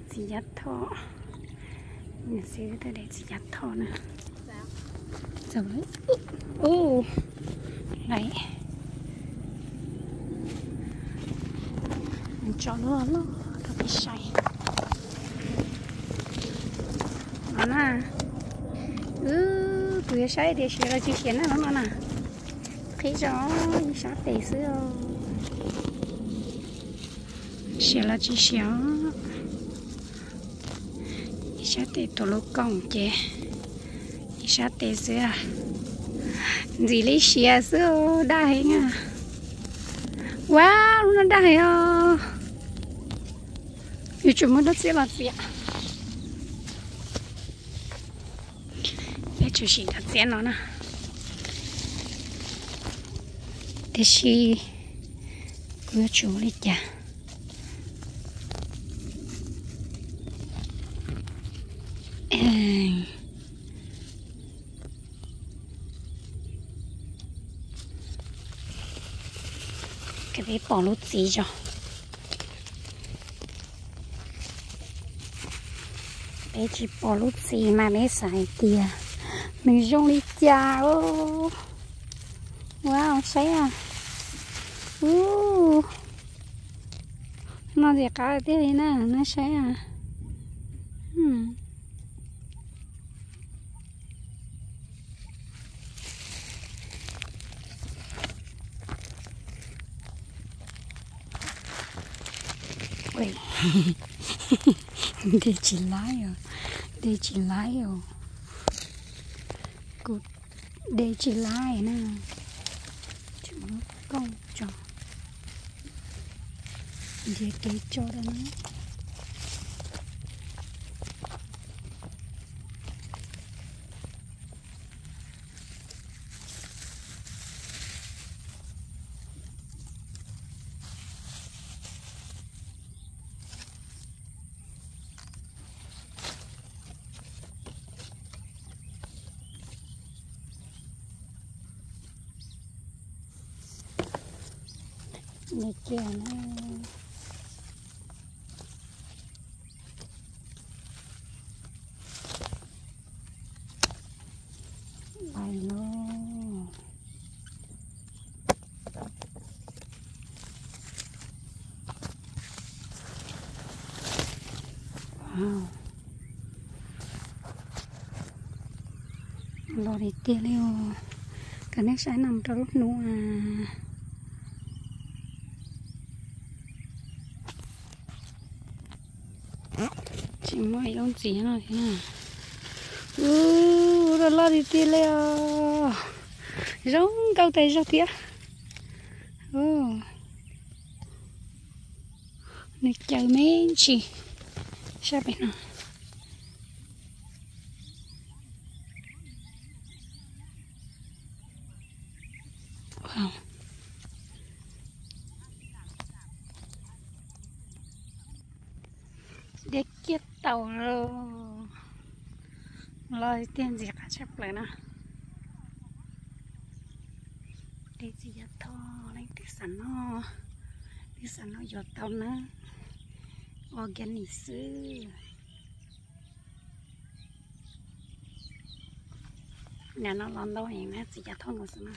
Txiv Yav Thoj, xib hwb Txawj Dev Txiv Yav Thoj na. Txaus lawm. Ub, lawm. Tso lub loj rau peb saib no na. Wb, kuv yuav saib tias siav los tsis siav na, lub no na. Qhib zog, ib sab tes xwb os. Siav los tsis siav. Ib sab tes tuav lub koom ces ib sab tes xwb. Ntxim li siav xwb, daj heev. Ua, lub no daj heev os. Yuav tsum muab dab txiab los txiav. Peb tsum sim dab txiab no na. Tiam sis kuv yuav tsum ua li cas? Peb pom lub txiv zog. Peb tsis pom lub txiv mas peb xav hais tias nws zoo li cas os. Ua saib a. Ub, no ntxim qab tiag li na, nej saib a. De tsis laib os, de tsis laib os. Kuv de tsis laib na. Tsis muab kooj tso. Nrhiav kev tso rau na. Nws cia na. Lais lauj. Los li tiag li os. Kom nej saib no mus rau lub hnub a. Tsis muaj ib lub ntxiv no thiab. Ub, loj loj tiag tiag li os. Zoo nkauj tas zog thiab. Nws caws me ntsis sab pem no. Deb kiag tau los, tiag ntxim qab tshaj plaws na. Dej txiv yav thoj leej twg xav noj, twb xav noj yuav tau na, organic xwb. Nim no los ntau heev na, txiv yav thoj no xwb na.